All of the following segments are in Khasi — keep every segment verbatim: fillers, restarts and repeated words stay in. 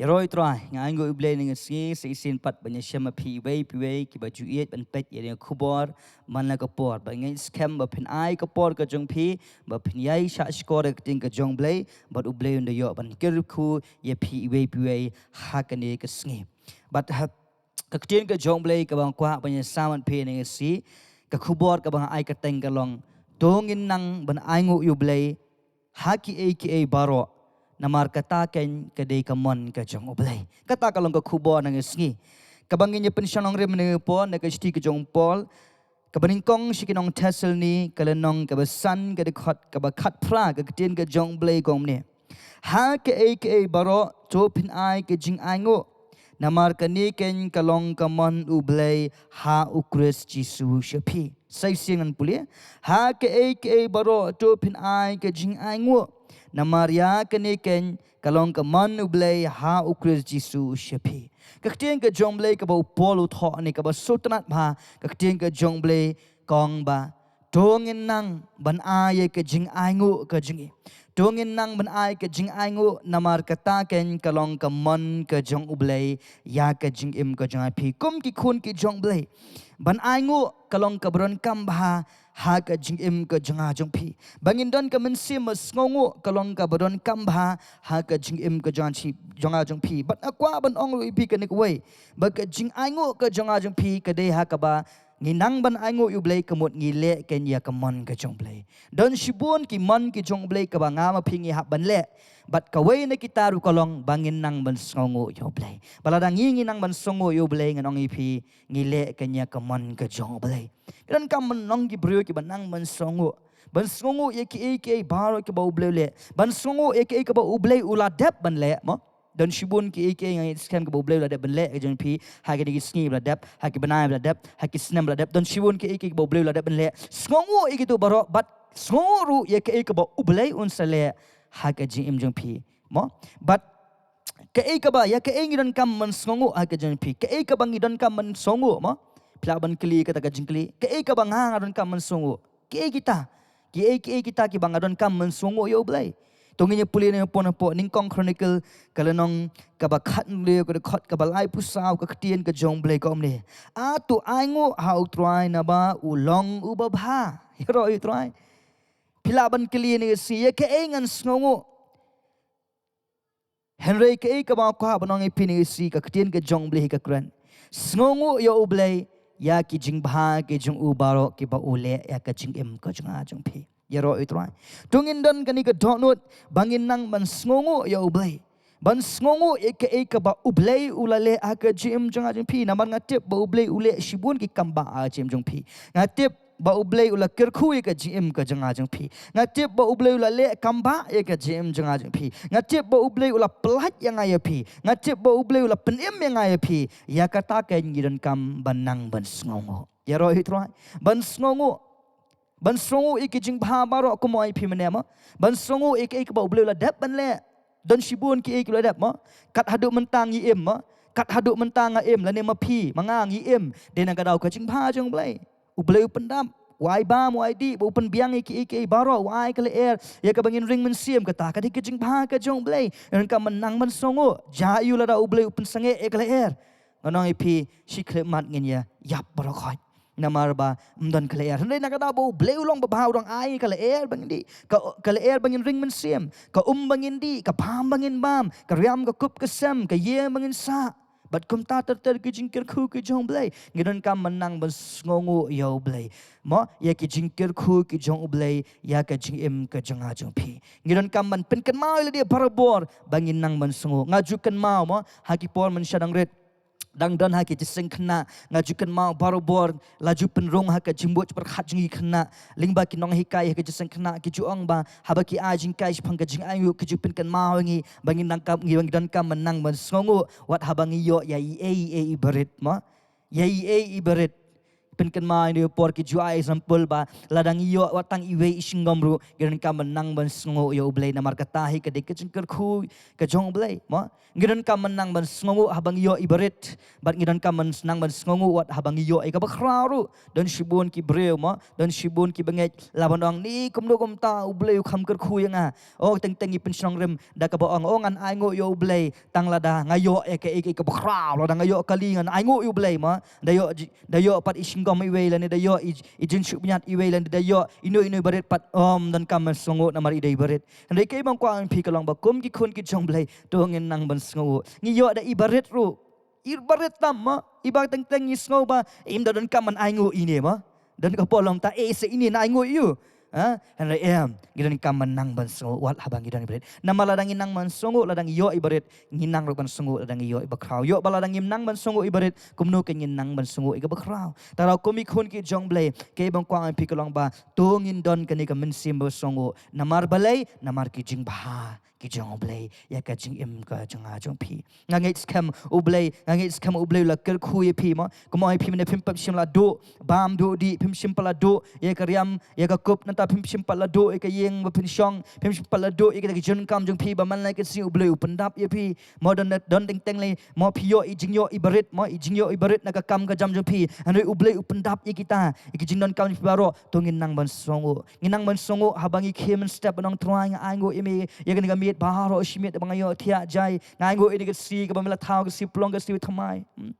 Ïaroh ïa u Trai, nga ainguh ïa u Blei ïa kane ka sngi, sa shisien pat ban ïashem ïa phi iwei pa iwei kiba ju ïeit ban peit ïa kane ka khubor man la ka por. Bad nga ngeit skhem ba phin ai ka por ka jong phi ba phin ïai shahshkor ïa ka ktien ka jong u Blei, bad u Blei un da ïoh ban kyrkhu ïa phi iwei pa iwei ha kane ka sngi. Bad ha ka ktien ka jong u Blei kaba nga kwah ban ïasam bad phi ïa kane ka sngi, ka khubor kaba nga ai kyrteng ka long: To ngin nang ban ainguh ïa u Blei ha kiei kiei baroh, namar kata keiñ ka dei ka mon ka jong u Blei. Kata ka long ka khubor na kane ka sngi kaba ngin ïa pynshong nongrim na kane ka por, na ka shithi ka jong u Paul kaba nyngkong sha ki nong Thessaloni, ka lynnong kaba san, ka dkhot kaba khatphra. Ka ktien ka jong u Blei ka ong kumne: Ha kiei kiei baroh to phin ai ka jingainguh, namar kane keiñ ka long ka mon u Blei ha u Khrist Jisu sha phi. Sa shisien ngan pule: Ha kiei kiei baroh to phin ai ka jingainguh, namar ïa kane keiñ ka long ka mon u Blei ha u Khrist Jisu sha phi. Ka ktien ka jong u Blei kaba u Paul u thoh hangne kaba sngewtynnat bha, ka ktien ka jong u Blei ka ong ba to ngin nang ban ai ïa ka jingainguh ka jong ngi. To ngin nang ban ai ka jingainguh, namar kata keiñ ka long ka mon ka jong u Blei ïa ka jingim ka jong ngi. Phi kum ki khun ki jong u Blei, ban ainguh ka long kaba donkam bha ha ka jingim ka jong nga jong phi. Ba ngin don ka mynsiem ba sngewnguh ka long kaba donkam bha ha ka jingim ka jong nga, jong nga jong phi. Bad nga kwah ban ong ruh ïa phi kane kawei, ba ka jingainguh ka jong nga jong phi ka dei ha kaba ngi nang ban ainguh ïa u Blei, ka mut ngi leh keiñ ïa ka mon ka jong u Blei. Don shibun ki mon ki jong u Blei kaba nga ma phi ngi hap ban leh. Bad kawei na kita ruh ka long ba ngin nang ban sngewnguh ïa u Blei. Ba lada ngi, ngi nang ban sngewnguh ïa u Blei, ngan ong ïa phi, ngi leh keiñ ïa ka mon ka jong u Blei. Ki donkam ban long ki briew kiba nang ban sngewnguh, ban sngewnguh ïa kiei kiei baroh kiba u Blei u leh, ban sngewnguh ïa kiei kaba u Blei u la dep ban leh, mo. Don shibun kiei kiei, nga ngeit skhem, kaba u Blei u la dep ban leh ka jong phi ha kine ki sngi ba la dep, ha ki bnai ba la dep, ha ki snem ba la dep. Don shibun kiei kiei kaba u Blei u la dep ban leh. Sngewnguh ïa kito baroh, bad sngewnguh ruh ïa kiei kaba u Blei un sa leh ha ka jingim jong phi, mo. Bad kaei kaba, ïa kaei ngi donkam ban sngewnguh ha ka jingim jong phi, kaei kaba ngi donkam ban sngewnguh, mo. Phi lah ban kylli kata ka jingkylli, kaei kaba nga, nga donkam ban sngewnguh. Kiei kita, kiei, kiei kita kiba nga donkam ban sngewnguh ïa u Blei. To ngin ïa pule na pdeng, na pdeng Nyngkong Chronicle, ka lynnong kaba khathynriew, ka dkhot kaba laiphew saw. Ka ktien ka jong u Blei ka ong kumne: A, to ainguh ha u Trai naba u long uba bha. Ïaroh ïa u Trai. Phi lah ban kylli ïa ngi, ïa kaei ngan sngewnguh. Hynrei kaei kaba nga kwah ban ong ïa phi ïa ngi, ka ktien ka jong u Blei hi ka kren: Sngewnguh ïa u Blei ïa ki jingbha ki jong u baroh kiba u leh ïa ka jingim ka jong nga jong phi. Ïaroh ïa u Trai. To ngin don kane ka dohnud ba ngin nang ban sngewnguh ïa u Blei, ban sngewnguh ïa kaei kaba u Blei u la leh ha ka jingim jong nga jong phi. Namar nga tip ba u Blei u leh shibun ki kambah ha ka jingim jong phi. Nga tip ba u Blei u la kyrkhu ïa ka jingim ka jong nga jong phi. Nga tip ba u Blei u la leh kambah ïa ka jingim jong nga jong phi. Nga tip ba u Blei u la pyllait ïa nga ïa phi. Nga tip ba u Blei u la pynim ïa nga ïa phi. Ïa kata keiñ ngi donkam ban nang ban sngewnguh. Ïaroh ïa u Trai. Ban sngewnguh, ban sngewnguh ïa ki jingbha baroh, kumno ïa phi mynne, mo. Ban sngewnguh ïa kaei kaba u Blei u la dep ban leh. Don shibun kiei kiei ba u la dep, mo. Kat haduh mynta ngi im, mo. Kat haduh mynta nga im, lane ma phi, ma nga ngi im, dei na ka daw ka jingbha jong u Blei. U Blei u pyndap, u ai bam, u ai dih, bad u pynbiang ïa kiei kiei baroh, u ai ka lyer ïa kaba ngin ring mynsiem. Kata ka dei ka jingbha ka jong u Blei. Ngi donkam ban nang ban sngewnguh. Jia aiu lada u Blei u pynsangeh ïa ka lyer? Ngan ong ïa phi, shi khyllipmat ngin ïa ïap baroh khoit. Namar ba ym don ka lyer. Hynrei na ka daw ba u Blei u long ba bha, u dang ai ka lyer ba ngin dih, ka, ka lyer ba ngin ring mynsiem, ka um ba ngin dih, ka bam ba ngin bam, ka riam, ka kup, ka sem, ka ïing ba ngin sah. Bad kumta ter ter ki jingkyrkhu ki jong u Blei. Ngi donkam ban nang ban sngewnguh ïa u Blei, mo, ïa ki jingkyrkhu ki jong u Blei ïa ka jingim ka jong nga jong phi. Ngi donkam ban pynkynmaw ïa lade barabor ba ngin nang ban sngewnguh. Nga ju kynmaw, mo, ha ki por mynshwa dang rit, dang don ha ki jingïaseng khynnah, nga ju kynmaw barabor la ju pynrung ha ka jingbuh jingpyrkhat jong ki khynnah. Lyngba ki nonghikai ha ka jingïaseng khynnah ki ju ong ba haba ki ai jinghikai shaphang ka jingainguh, ki ju pynkynmaw ïa ngi ba ngin nang kam, ngi, ba ngi donkam ban nang ban sngewnguh wat haba ngi ïoh ïa i ei i ei i barit, mo. Ïa i ei i barit. Pynkynmaw ïa u por ki ju ai example ba lada ngi ïoh wat tang iwei i shyngom ruh, ngi donkam ban nang ban sngewnguh ïa u Blei namar kata hi ka dei ka jingkyrkhu ka jong u Blei, mo. Ngi donkam ban nang ban sngewnguh haba ngi ïoh i barit, bad ngi donkam ban nang ban sngewnguh wat haba ngi ïoh ïa kaba khraw ruh. Don shibun ki briew, mo, don shibun ki bangeit la ban ong, ni kumno kumta u Blei u kham kyrkhu ïa nga. Oh, teng teng ngi pynshong rim da kaba ong, oh, ngan ainguh ïa u Blei tang lada nga ïoh ïa kaei kaei kaba khraw, lada nga ïoh kali ngan ainguh ïa u Blei, mo. Da ïoh ji- da ïoh pat i shyngom iwei lane da ïoh i, i jingsngewbha iwei lane da ïoh ino ino i barit pat, ym donkam ban sngewnguh namar i dei i barit. Hynrei kaei ba nga kwah ban ong ïa phi ka long ba kum ki khun ki jong u Blei, to ngin nang ban sngewnguh. Ngi ïoh da i barit ruh, i barit tam, mo. I ba teng teng ngi sngew ba im da donkam ban ainguh ine, mo. Don ka por long ta, eh, sa ine ngan ainguh ïa u. Ha? Hynrei em, ngi donkam ban nang ban sngewnguh wat haba ngi don i barit. Namar lada ngi nang ban sngewnguh lada ngi ïoh i barit, ngi nang ruh ban sngewnguh lada ngi ïoh i bakhraw. Ïoh ba lada ngim nang ban sngewnguh i barit, kumno kan ngin nang ban sngewnguh i bakhraw? Te kum ki khun ki jong u Blei, kaei ba nga kwah ban ong ïa phi ka long ba to ngin don kane ka mynsiem ba sngewnguh. Namar balei? Namar ki jingbha ki jong u Blei ïa ka jingim ka jong nga jong phi. Nga ngeit skhem u Blei, nga ngeit skhem u Blei u la kyrkhu ïa phi, mo. Kumba ong ïa phi mynne phim pat shym la duh bam duh dih, phim shym pat la duh ïa ka riam ïa ka kup, nangta phim shym pat la duh ïa ka ïing ba phin shong, phim shym pat la duh ïa kita ki jingdonkam jong phi, ba man la ka sngi u Blei u pyndap ïa phi. Mo, don, don teng teng lei, mo, phi ïoh i jingïoh i barit, mo, i jingïoh i barit na ka kam ka jam jong phi. Hynrei u Blei u pyndap ïa kita, ïa ki jingdonkam jong phi baroh, to ngin nang ban sngewnguh. Ngin nang ban sngewnguh haba ngi khie mynstep ban ong, Trai nga ainguh ïa me ïa kane ka miet baroh shi miet ba nga ïoh thiah jai. Nga ainguh ïa kane ka sngi kaba me la thaw ka sngi pynlong ka sngi thymmai. Hmm.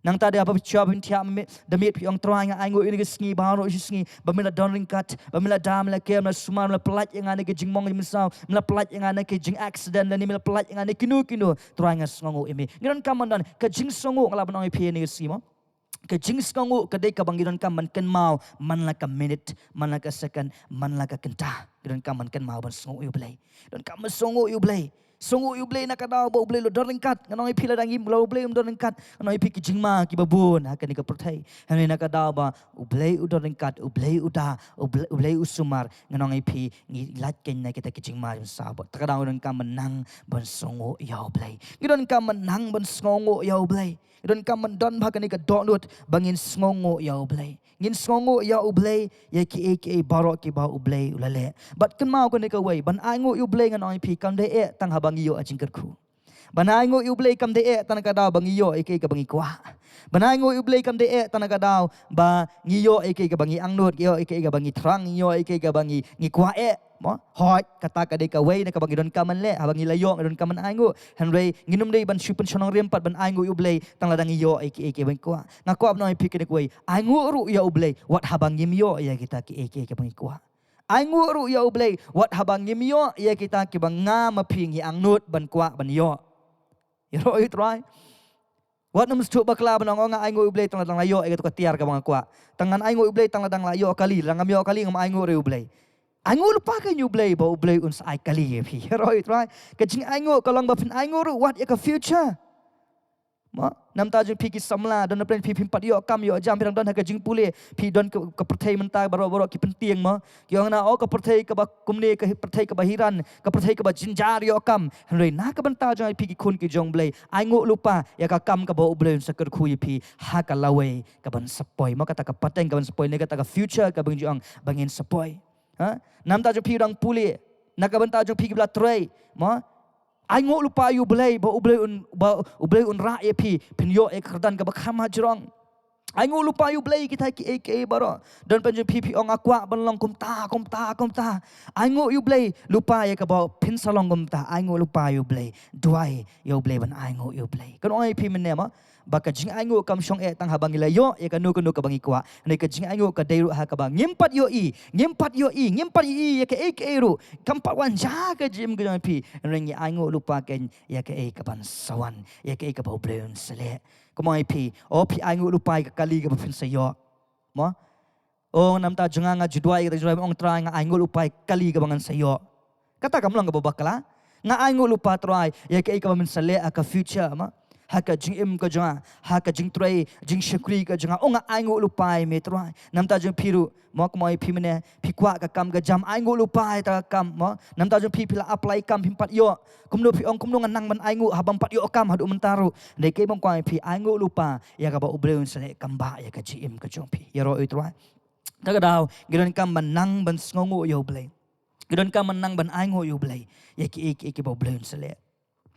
Nangta da haba phi shu phi thiah miet, da miet phi ong, Trai nga ainguh ïa kane ka sngi baroh shi sngi ba me la don ryngkat, ba me la da, me la kem, me la sumar, me la pyllait ïa nga na ka jingmong jingmynsaw, me la pyllait ïa nga na ka jingaccident, lane me la pyllait ïa nga na kino kino. Trai nga sngewnguh ïa me. Ngi donkam ban don ka jingsngewnguh, nga lah ban ong ïa phi ïa kane ka sngi, mo. Ka jingsngewnguh ka dei kaba ngi donkam ban kynmaw man la ka minit, man la ka second, man la ka kynta. Ngi donkam ban kynmaw ban sngewnguh ïa u Blei. Donkam ban sngewnguh ïa u Blei. Sngewnguh ïa u Blei na ka daw ba u Blei u la don ryngkat. Ngan ong ïa phi, lada ngim, lada u Blei um don ryngkat, ngan ong ïa phi ki jingma kiba bun ha kane ka pyrthei. Hynrei na ka daw ba u Blei u don ryngkat, u Blei u da, u Blei, u Blei u sumar, ngan ong ïa phi ngi lait keiñ na kita ki jingma jingmynsaw. Bad ta ka daw ngi donkam ban nang ban sngewnguh ïa u Blei. Ngi donkam ban nang ban sngewnguh ïa u Blei. Ngi donkam ban don bha kane ka dohnud ba ngin sngewnguh ïa u Blei. Ngin sngewnguh ïa u Blei ïa kiei kiei baroh kiba u Blei u la leh. Bad kynmaw kane kawei, ban ainguh ïa u Blei, ngan ong ïa phi, kam dei eh tang haba ngi ïoh ha jingkyrkhu. Ban ainguh ïa u Blei kam dei eh tang na ka daw ba ngi ïoh ïa kiei kiba ngi kwah. Ban ainguh ïa u Blei kam dei eh tang na ka daw ba ngi ïoh ïa kiei kiba ngi angnud, ïoh ïa kiei kiba ngi thrang, ïoh ïa kiei kiba ngi, ngi kwah eh. Mo, hooid, kata ka dei kawei na kaba ngi donkam ban leh, haba ngi la ïoh ngi donkam ban ainguh. Hynrei ngin ym dei ban shu pynshong nongrim pat ban ainguh ïa u Blei tang lada ngi ïoh ïa kiei kiba ngi kwah. Nga kwah ban ong ïa phi kane kawei, ainguh ruh ïa u Blei wat haba ngim ïoh ïa kita kiei kiei kiba ngi kwah. Ainguh ruh ïa u Blei wat haba ngim ïoh ïa kita kiba nga ma phi ngi angnud ban kwah ban ïoh. Ïaroh ïa u Trai. Wat nym sdang bakla ban ong, oh, nga ainguh ïa u Blei tang lada nga la ïoh ïa kato ka tiar kaba nga kwah. Tang ngan ainguh ïa u Blei tang lada nga la ïoh kali, lada ngam ïoh kali ngam ainguh ruh ïa u Blei. Ainguh lypa keiñ ïa u Blei ba u Blei un sa ai kali ïa phi. Ïaroh ïa u Trai. Ka jingainguh ka long ba phin ainguh ruh wat ïa ka future. Mo, na ka bynta jong phi ki samla, don na pdeng phi phim pat ïoh kam ïoh jam, phi dang don ha ka jingpule, phi don ka, ka pyrthei mynta baroh baroh ki pyntieng, mo. Ki ong na, oh, ka pyrthei kaba kumne, ka pyrthei kaba hiran, ka pyrthei kaba jynjar ïoh kam. Hynrei na ka bynta jong phi ki khun ki jong u Blei, ainguh lypa ïa ka kam kaba u Blei un sa kyrkhu ïa phi ha ka lawei kaban sa poi. Mo, kata ka pateng kaban sa poi ne kata ka future kaba ngi ju ong ba ngin sa poi. Ha? Na ka bynta jong phi dang pule, na ka bynta jong phi kiba la trei, mo. Ainguh lypa ïa u Blei ba u Blei un, ba u Blei un rah ïa phi phin ïoh ïa ka kyrdan kaba kham hajrong. Ainguh lypa ïa u Blei kita kiei kiei baroh. Don pdeng jong phi phi ong nga kwah ban long kumta, kumta, kumta. Ainguh ïa u Blei lypa ïa kaba phin sa long kumta. Ainguh lypa ïa u Blei. Duwai ïa u Blei ban ainguh ïa u Blei. Kan ong ïa phi mynne, mo, ba ka jingainguh kam shong eh tang haba ngi la ïoh ïa kano kano kaba ngi kwah. Hynrei ka jingainguh ka dei ruh ha kaba ngim pat ïohi, ngim pat ïohi, ngim pat ïohi ïa kaei kaei ruh. Kam pat wan sha ka jingim ka jong phi. Hynrei ngi ainguh lypa keiñ ïa kaei kaban sa wan, ïa kaei kaba u Blei un sa leh. Kumba ong ïa phi, oh, phi ainguh lypa ïa ka kali kaba phin sa ïoh. Mo? Oh, na ka bynta jong nga nga ju duwai, kata ju duwai, ong Trai nga ainguh lypa ïa ka kali kaba ngan sa ïoh. Kata kam long kaba bakla. Nga ainguh lypa Trai ïa kaei kaba men sa leh ha ka future, mo. Ha ka jingim ka jong nga, ha ka jingtrei jingshakri ka jong nga, ong nga ainguh lypa ïa me Trai. Namar jong phi ruh mo, kumno ïa phi mynne, phi kwah ka kam ka jam, ainguh lypa ïa kata ka kam mo. Namar jong phi, phi la apply kam phim pat ïoh. Kumno phi ong, kumno ngan nang ban ainguh haba ym pat ïoh kam haduh mynta ruh. Dei kaei ba nga kwah ïa phi, ainguh lypa ïa kaba U Blei un sa leh kam ba ïa ka jingim ka jong phi. Ïaroh ïa U Trai. Kata ka daw ngi donkam ban nang ban sngewnguh ïa U Blei. Ngi donkam ban nang ban ainguh ïa U Blei ïa kiei kiei kiba U Blei un sa leh.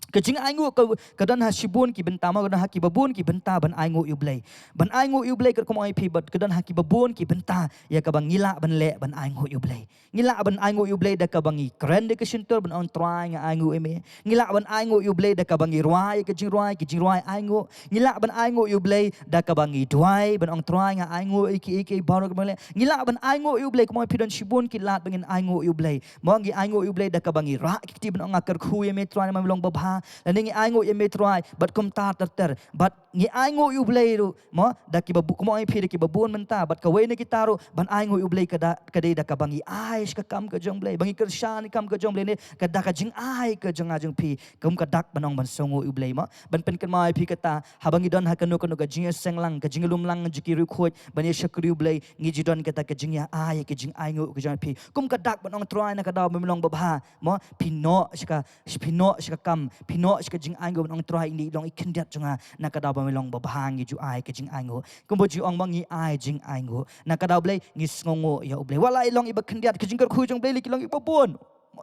Ka jingainguh ka, ka don ha shibun ki bynta mo, ka don ha kiba bun ki bynta ban ainguh ïa U Blei. Ban ainguh ïa U Blei, ka kum ong ïa phi, bad ka don ha kiba bun ki bynta ïa kaba ngi lah ban leh ban ainguh ïa U Blei. Ngi lah ban ainguh ïa U Blei da kaba ngi kren da ka shyntur ban ong, Trai nga ainguh ïa me. Ngi lah ban ainguh ïa U Blei da kaba ngi rwai ïa ka jingrwai, ka jingrwai ainguh. Ngi lah ban ainguh ïa U Blei da kaba ngi duwai ban ong, Trai nga ainguh ïa kiei kiei baroh kiba me leh. Ngi lah ban ainguh ïa U Blei, kumno ïa phi, don shibun ki lad ba ngin ainguh ïa U Blei. Mo, ngi ainguh ïa U Blei da kaba ngi rah ki kti ban ong, nga kyrkhu ïa me Trai namar me long babha. Lane ngi ainguh ïa me Trai bad kumta ter ter. Bad ngi ainguh ïa U Blei ruh mo, da kiba bu-, kumno ïa phi, da kiba bun mynta. Bad kawei na kita ruh, ban ainguh ïa U Blei ka da, ka dei da kaba ngi ai sha ka kam ka jong U Blei, ba ngi kyrshan ïa ka kam ka jong U Blei, ne ka da ka jingai ka jong nga jong phi. Kum ka dak ban ong ban sngewnguh ïa U Blei mo. Ban pynkynmaw ïa phi kata, haba ngi don ha kano kano ka jingïaseng lang, ka jinglum lang jong ki riewkhuid ban ïashakri U Blei, ngi ju don kata ka jingïa-, ai ka jingainguh ka jong phi. Kum ka dak ban ong, Trai na ka daw ba me long babha mo, phi noh sha ka, phi noh sha ka kam, phi noh sha ka jingainguh ban ong, Trai ine i long i khyndiat jong nga, na ka daw ba me long babha, ngi ju ai ka jingainguh. Kumba ju ong mo, ngi ai jingainguh. Na ka daw U Blei ngi sngewnguh ïa U Blei. Wat la i long iba khyndiat, ka jingkyrkhu jong U Blei lei ki long kiba bun.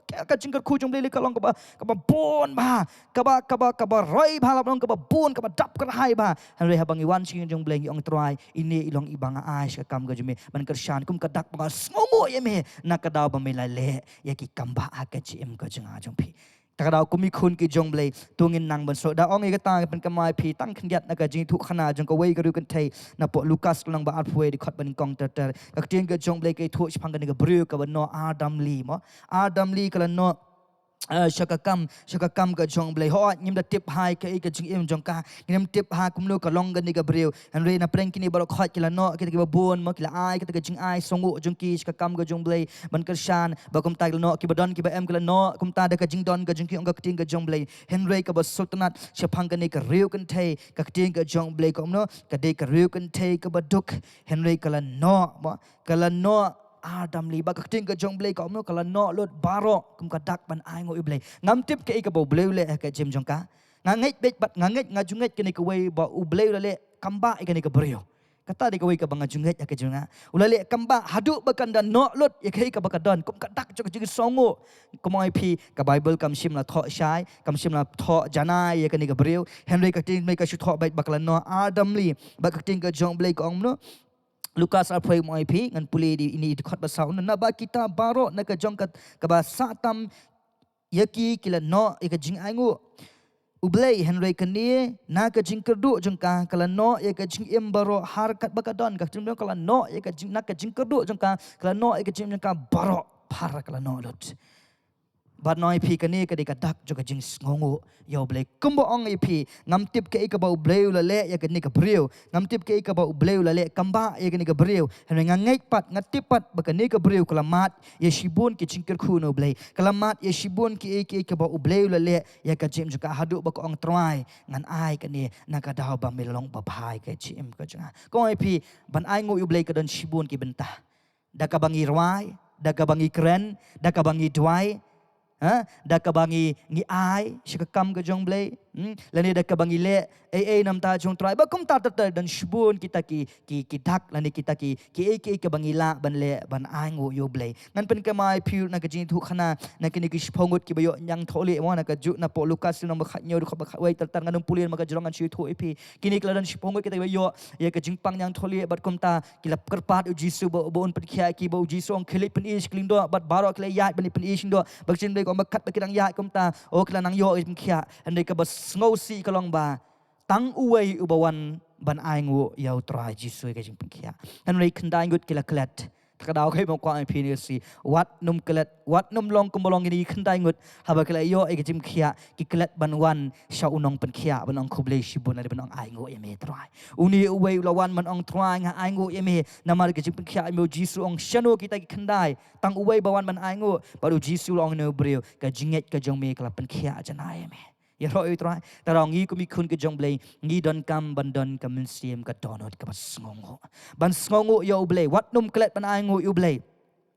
Ka, ka jingkyrkhu jong U Blei lei ka long kaba, kaba bun bha, kaba, kaba, kaba roi bha, lap long kaba bun, kaba dap kyrhai bha. Hynrei haba ngi wan sha ka jong U Blei ngi ong, Trai ine i long iba nga ai sha ka kam ka jong me ban kyrshan, kum ka dak ba nga sngewnguh ïa me na ka daw ba me la leh ïa ki kam ba ha ka jingim ka jong nga jong phi. Kata ka daw kum ki khun ki jong U Blei, to ngin nang ban sngewthuh. Da ong ïa kata, ngan pynkynmaw ïa phi tang khyndiat na ka jingïathuhkhana jong kawei ka riewkynthei, napoh Lukas lynnong ba arphew wei, dkhot ba nyngkong ter ter. Ka ktien ka jong U Blei ka ïathuh shaphang kane ka briew kaba noh Adam Lee mo. Adam Lee ka la noh, eh, sha ka kam, sha ka kam ka jong U Blei. Hooid, ngim da tip ha ïa kaei ka jingim jong ka. Ngim tip ha kumno ka long kane ka briew. Hynrei na pdeng kine baroh khoit ki la noh, kita kiba bun mo, ki la ai kata ka jingai sngewnguh jong ki sha ka kam ka jong U Blei ban kyrshan. Bad kumta ki la noh, kiba don kiba em ki la noh kumta da ka jingdon ka jong ki, ong ka ktien ka jong U Blei. Hynrei kaba sngewtynnat shaphang kane ka riewkynthei, ka ktien ka jong U Blei ka ong kumno, ka dei ka riewkynthei kaba duk. Hynrei ka la noh mo, ka la noh Adam Lee. Bad ka ktien ka jong U Blei ka ong kumno, ka la noh lut baroh kum ka dak ban ainguh ïa U Blei. Ngam tip kaei kaba U Blei u leh ha ka jingim jong ka. Nga ngeit beit bad nga ngeit, nga ju ngeit kane kawei ba U Blei u la leh kam ba ïa kane ka briew. Kata dei kawei kaba nga ju ngeit ha ka jingim jong nga. U la leh kam ba haduh ba kan da noh lut ïa kaei kaba ka don, kum ka dak jong ka jingsngewnguh. Kumno ïa phi, ka Baibl kam shym la thoh shai, kam shym la thoh janai ïa kane ka briew. Hynrei ka ktien ka shu thoh beit ba ka la noh Adam Lee. Bad ka ktien ka jong U Blei ka ong kumno, Lukas arphew wei, kumno ïa phi, ngan pule ïa ine i dkhot ba saw, naba kita baroh na ka jong ka, kaba sah tam ïa ki ki la noh ïa ka jingainguh U Blei, hynrei kane na ka jingkyrduh jong ka, ka la noh ïa ka jingim baroh har katba ka don. Ka ktien ka la noh ïa ka jing, na ka jingkyrduh jong ka, ka la noh ïa ka jingim jong ka baroh phar ka la noh lut. Bad kumno ïa phi, kane ka dei ka dak jong ka jingsngewnguh ïa U Blei. Kumba ong ïa phi, ngam tip kaei kaba U Blei u la leh ïa kane ka briew. Ngam tip kaei kaba U Blei u la leh kam ba ïa kane ka briew. Hynrei nga ngeit pat, nga tip pat ba kane ka briew ka la mad ïa shibun ki jingkyrkhu na U Blei. Ka la mad ïa shibun kiei kiei kaba U Blei u la leh ïa ka jingim jong ka, haduh ba ka ong, Trai, ngan ai kane na ka daw ba me long babha ïa ka jingim ka jong nga. Kumno ïa phi, ban ainguh ïa U Blei ka don shibun ki bynta. Da kaba ngi rwai, da kaba ngi kren, da kaba ngi duwai, ha? Da kaba ngi, ngi ai sha ka kam ka jong U Blei, hmm? Lane da kaba ngi leh ei ei na bynta jong U Trai. Bad kumta ter ter, don shibun kita ki, ki, ki dak lane kita ki, kiei kiei kaba ngi lah ban leh ban ainguh ïa U Blei. Ngan pynkynmaw ïa phi na ka jingïathuhkhana na kine ki shiphew ngut kiba ïoh ñiangthohlieh mo, na ka ju, napoh Lukas lynnong ba khathynñiew, dkhot ba khatwei ter ter, ngan ym pule namar ka jrong, ngan shu ïathuh ïa phi. Kine ki la don shiphew ngut kita kiba ïoh ïa ka jingpang ñiangthohlieh, bad kumta ki la kyrpad U Jisu ba, ba un pynkhiah ïa ki, bad U Jisu u ong, khie leit pyni sha ki lyngdoh, bad baroh ki la ïaid ban leit pyni sha ki lyngdoh. Bad ka ktien U Blei ka ong ba katba ki dang ïaid kumta, oh, ki la nang ïoh ïa ka jingpynkhiah. Hynrei kaba sngewsih ka long ba tang uwei uba wan ban ainguh ïa U Trai Jisu ïa ka jingpynkhiah. Hynrei khyndai ngut ki la klet. Kata ka daw kaei ba nga kwah ong ïa phi ne shi, wat nym klet, wat nym long kumba long kine ki khyndai ngut. Haba ki la ïoh ïa ka jingpynkhiah, ki klet ban wan sha U Nongpynkhiah ban ong, khublei shibun, lane ban ong, ainguh ïa me Trai. Une uwei u la wan ban ong, Trai nga ainguh ïa me, namar ka jingpynkhiah ïa me. U Jisu u ong, shano kita ki khyndai? Tang uwei ba wan ban ainguh. Bad U Jisu u la ong ïa une u briew, ka jingngeit ka jong me ka la pynkhiah janai ïa me. Ïaroh ïa u Trai. Te ngi kum ki khun ki jong U Blei, ngi donkam ban don ka mynsiem ka dohnud kaba sngewnguh. Ban sngewnguh ïa U Blei. Wat nym klet ban ainguh ïa U Blei.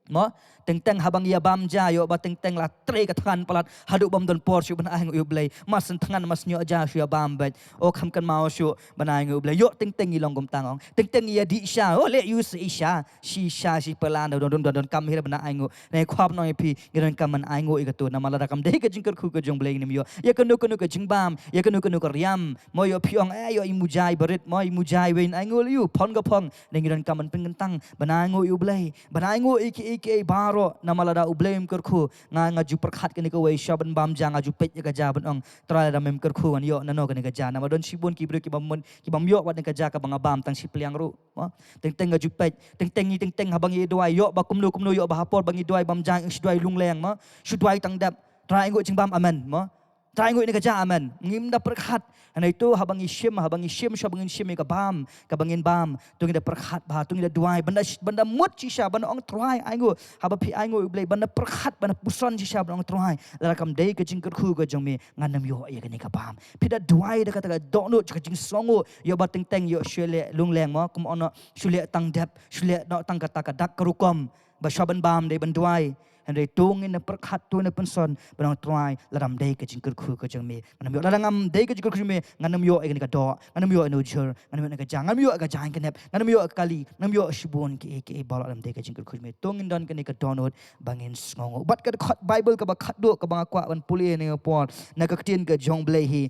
Mo, teng teng haba ngi ïa bam ja, ïoh ba teng teng la trei ka thngan palat, haduh bym don por shuh ban ainguh ïa U Blei. Mar shen thngan mar shen ïoh ja shuh ïa bam beit. O kham kynmaw shuh ban ainguh ïa U Blei. Ïoh teng teng ngi long kumta ong. Teng teng ngi ïa dih sha. O leh ïa u shi sha. Shi sha shi pela, don don don donkam hi ban ainguh. Ngi kwah ban ong ïa phi, ngi donkam ban ainguh ïa katu. Namar lada kam dei ka jingkyrkhu ka jong U Blei ngim ïoh ïa kano kano ka jingbam, ïa kano kano ka riam. Mo, ïoh phi ong, eh, ïoh i mujai barit, mo, i mujai wei, ainguh ïa u, phong ka phong. Ngi donkam ban pynkyntang ban ainguh ïa U Blei, ban ainguh ïa kiei kiei baroh. Namar lada U Blei um kyrkhu, nga, nga ju pyrkhat kane kawei, sha ban bam ja nga ju peit ïa ka ja ban ong, Trai, lada mem kyrkhu ngan ïoh nano kane ka ja. Namar don shibun ki briew ki bym, ki bym ïoh wat kane ka ja kaba nga bam tang shi pliang ruh. Mo, teng teng nga ju peit, teng teng ngi teng teng haba ngi duwai, ïoh ba kumno kumno, ïoh ba ha por ba ngi duwai bam ja, shu duwai lung leng, mo, shu duwai tang dep. Trai, ainguh jingbam, amen, mo. Trai, ainguh ïa kane ka ja, amen. Ngim da pyrkhat. Hynrei to haba ngi shim, haba ngi shim, sha ba ngin shim ïa ka bam, kaba ngin bam, to ngi da pyrkhat bha, to ngi da duwai, ban da, ban da mut shisha, ban da ong, Trai, ainguh. Haba phi ainguh ïa U Blei, ban da pyrkhat, ban da puson shisha, ban da ong, Trai, lada kam dei ka jingkyrkhu ka jong me, ngan nym ïoh ïa kane ka bam. Phi da duwai da kata ka dohnud, ka jingsngewnguh, ïoh ba teng teng, ïoh shu leh lung leng, mo, kum ono, shu leh tang dep, shu leh noh tang kata ka dak ka rukom, ba sha ban bam dei ban duwai. Hynrei to ngin da pyrkhat, to ngin da puson, ban ong, Trai, lada kam dei ka jingkyrkhu ka jong me, ngan nym ïoh. Lada ngam dei ka jingkyrkhu jong me, ngan nym ïoh ïa kane ka doh, ngan nym ïoh ïa u jhur, ngan nym ïoh ïa kane ka ja, ngan nym ïoh ïa ka jaiñkynep, ngan nym ïoh ïa ka kali, ngan nym ïoh shibun kiei kiei baroh lada kam dei ka jingkyrkhu jong me. To ngin don kane ka dohnud ba ngin sngewnguh. Bad ka dkhot Baibl kaba khatduh kaba nga kwah ban pule ha kane ka por, na ka ktien ka jong U Blei hi,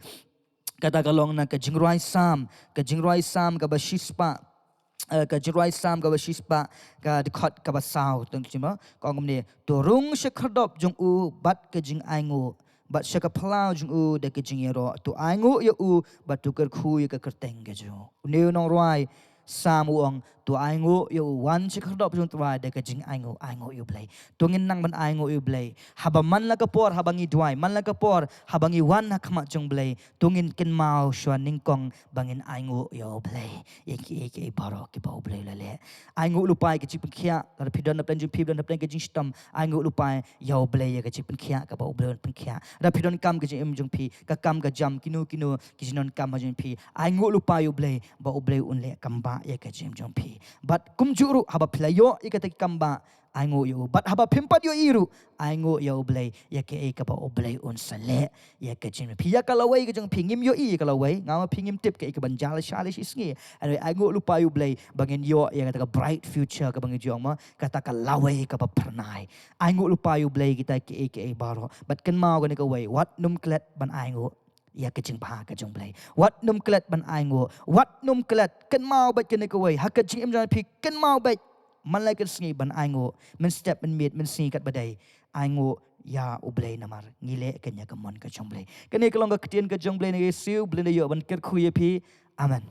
kata ka long na ka Jingrwai Salm, ka Jingrwai Salm kaba shispah, eh, ka Jingrwai Salm kaba shispah, ka dkhot kaba saw, tang chima, ka ong kumne, to rung sha khyrdop jong u bad ka jingainguh, bad sha ka phyllaw jong u da ka jingïaroh, to ainguh ïa u, bad to kyrkhu ïa ka kyrteng ka jong u. Une u nongrwai Salm u ong, to ainguh ïa u, wan sha khyrdop jong U Trai da ka jingainguh, ainguh ïa U Blei. To ngin nang ban ainguh ïa U Blei. Haba man la ka por, haba ngi duwai, man la ka por, haba ngi wan ha khmat jong U Blei, to ngin kynmaw shwa nyngkong ba ngin ainguh ïa U Blei ïa kiei kiei baroh kiba U Blei u la leh. Ainguh lypa ïa ka jingpynkhiah, lada phi don na pdeng jong phi, don na pdeng ka jingshitom, ainguh lypa ïa U Blei ïa ka jingpynkhiah kaba U Blei un pynkhiah. Lada phi donkam ka jingim jong phi, ka kam ka jam, kino kino ki jingdonkam ha jong phi, ainguh lypa ïa U Blei ba U Blei un leh kambah ïa ka jingim jong phi. Bad kumjuh ruh haba phi la ïoh ïa kata ki kambah, ainguh ïa u. Bad haba phim pat ïohi ruh, ainguh ïa U Blei ïa kaei kaba U Blei un sa leh ïa ka jingim phi, ïa ka lawei ka jong phi. Ngim ïohi ïa ka lawei, nga ma phi ngim tip kaei kaban jia lashai shisngi. Hynrei ainguh lypa ïa U Blei ba ngin ïoh ïa kata ka bright future kaba ngi ju ong, ma, kata ka lawei kaba phyrnai. Ainguh lypa ïa U Blei kita kiei kiei baroh. Bad kynmaw kane kawei, wat nym klet ban ainguh ïa ka jingbha ka jong U Blei. Wat nym klet ban ainguh, wat nym klet, kynmaw beit kane kawei, ha ka jingim jong phi kynmaw beit. Man la ka sngi ban ainguh, mynstep, mynmiet, mynsngi, katba dei, ainguh ïa U Blei namar ngi leh kane ïa ka mon ka jong U Blei. Kane ka long ka ktien ka jong U Blei, ngi siew U Blei un da ïoh ban kyrkhu ïa phi. Amen.